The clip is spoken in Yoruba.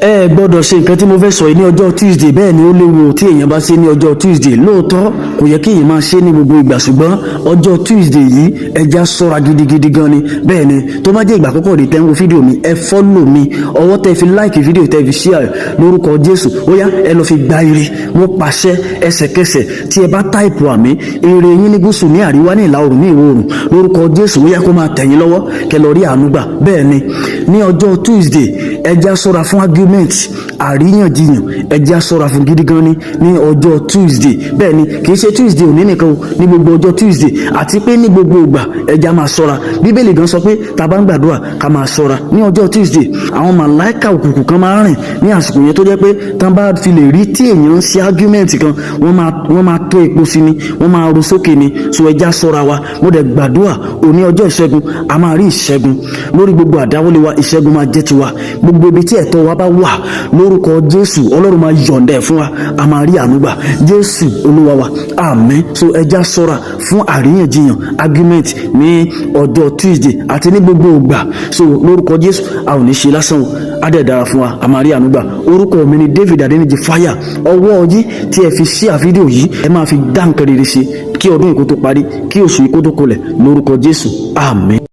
Ẹ gbọ́dọ̀ ṣe nǹkan tí mo fẹ́ sọ yìí ní ọjọ́ Tuesday. Bẹ́ẹ̀ ni, ó léwu tí èèyàn bá ṣe ní ọjọ́ Tuesday. Lóòótọ́, kò yẹ kí èèyàn máa ṣe ní gbogbo ìgbà, ṣùgbọ́n ọjọ́ Tuesday yìí, ẹ já ṣọ́ra gidigidi gan ni. Bẹ́ẹ̀ ni, tó bá jẹ́ ìgbà àkọ́kọ́ rí tẹ́ ń wo fídíò mi, ẹ follow mi. Ọwọ́ tẹ́ fi like fídíò, tẹ́ fi share, lórúkọ Jésù, ó yá, ẹ lọ fi gba ire. Mo pàṣẹ, ẹsẹ̀kẹsẹ̀ tí ẹ bá type àmín, ire yín ní gúúsù, ní àríwá, ní ìlà oòrùn, ní ìwọ̀ oòrùn, lórúkọ Jésù, ó yá, kó máa tẹ̀yìn lọ́wọ́, kẹ́ lọ rí àánú gbà. Bẹ́ẹ̀ ni, ní ọjọ́ Tuesday, ẹ já ṣọ́ra fún argument, àríyànjiyàn. Ẹ já ṣọ́ra fún gidi gan ni ní ọjọ́ Tuesday. Bẹ́ẹ̀ ni, kì í ṣe Tuesday òní nìkan o, ní gbogbo ọjọ́ Tuesday àti pé ní gbogbo ìgbà, ẹ já máa ṣọ́ra. Bíbélì gan sọ pé tá a bá ń gbàdúrà, ká máa ṣọ́ra. Ní ọjọ́ Tuesday, àwọn màláìka òkùnkùn kan máa ń rìn ní àsìkò yẹn, tó jẹ́ pé tán bá fi lè rí tí èèyàn ń ṣe argument kan, wọ́n máa tó epo sí ni, wọ́n máa ru sókè ni. So ẹ já ṣọ́ra wa. Mo dẹ̀ gbàdúrà, òní ọjọ́ ìṣẹ́gun, a máa rí ìṣẹ́gun lórí gbogbo àdáwọ́lé wa. Ìṣẹ́gun máa jẹ́ tiwa. Gbogbo ibi tí ẹ̀tọ́ wa bá wà, lórúkọ Jésù, Ọlọ́run máa yọ̀ǹda ẹ̀ fún wa. A máa rí àánú gbà. Jésù Olúwa wa, àmín. So ẹ já ṣọ́ra fún àríyànjiyàn, argument, ní ọjọ́ Tuesday àti ní gbogbo ìgbà. So lórúkọ Jésù, a ò ní ṣe lásán o. Á dẹ̀ dára fún wa, a máa rí àánú gbà. Orúkọ mi ni David Adeniji Fire. Ọwọ́ yín tí ẹ fi share fídíò yìí, ẹ máa fi dá nǹkan rere ṣe kí ọdún yìí kó tó parí, kí oṣù yìí kó tó kolẹ̀, lórúkọ Jésù, àmín.